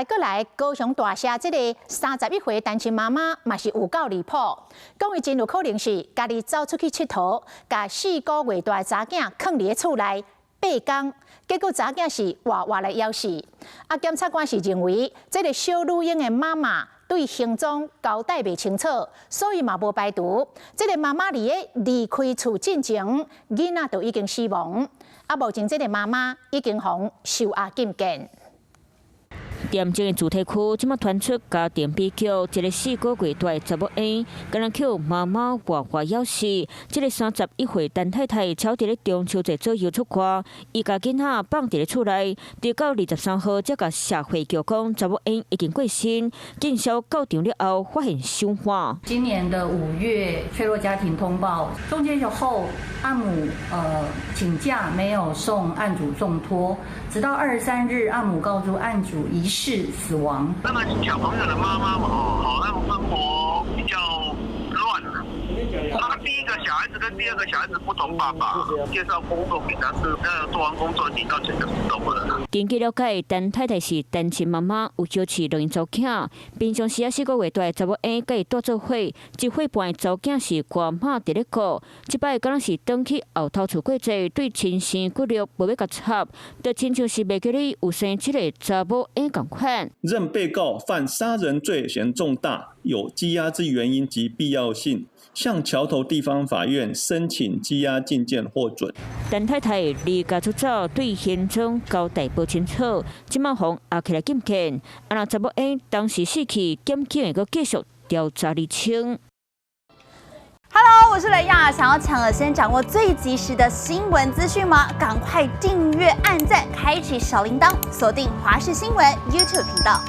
來閣來，高雄大社這个31歲單親媽媽嘛是有夠離譜，講伊真有可能是家己走出去𨑨迌，共4個月大的查囝囥佇咧厝內8工，結果查囝是活活來枵死。啊，檢察官是認為這个小女嬰的媽媽對行蹤交代袂清楚，所以嘛無排除這个媽媽佇咧離開厝進前，囡仔就已經死亡。啊，目前這个媽媽已經予收押禁見。點鐘的主題區，這馬傳出家庭悲劇，一个4個月大的查某嬰，敢若予媽媽活活枵死。這个31歲陳太太，巧佇咧中秋節左右出外，伊共囡仔放佇咧厝內，直到23號才共社會局講查某嬰已經過身。警消到場了後，發現兇案。今年的5月，脆弱家庭通報，中秋節後，案母請假沒有送案主送託，直到23日，案母告訴案主疑似死亡。那麼小朋友的媽媽嘛，哦，好像生活比較亂。他第一個小孩子跟第二個小孩子不同爸爸，介紹工作給他是，那做完工作領到錢就走了。根據了解，陳太太是單親媽媽，有休飼兩个查某囝。平常時啊，4個月大的查某嬰佮伊蹛做伙，1歲半的查某囝是外媽佇咧顧。這擺敢若是轉去後頭厝過節，對親生骨肉無欲共插，就親像是袂記得有生這个查某嬰仝款。認被告犯殺人罪嫌重大，有羈押之原因及必要性，向橋頭地方法院申請羈押禁見獲准。陳太太離家出走，對行蹤交代無清楚，這馬予押起來禁見。啊，若查某嬰當時死去，檢警會閣繼續調查釐清。 Hello，我是雷亞，想要搶先掌握最及時的新聞資訊嗎？趕快訂閱、按讚、開啟小鈴鐺，鎖定華視新聞 YouTube 頻道。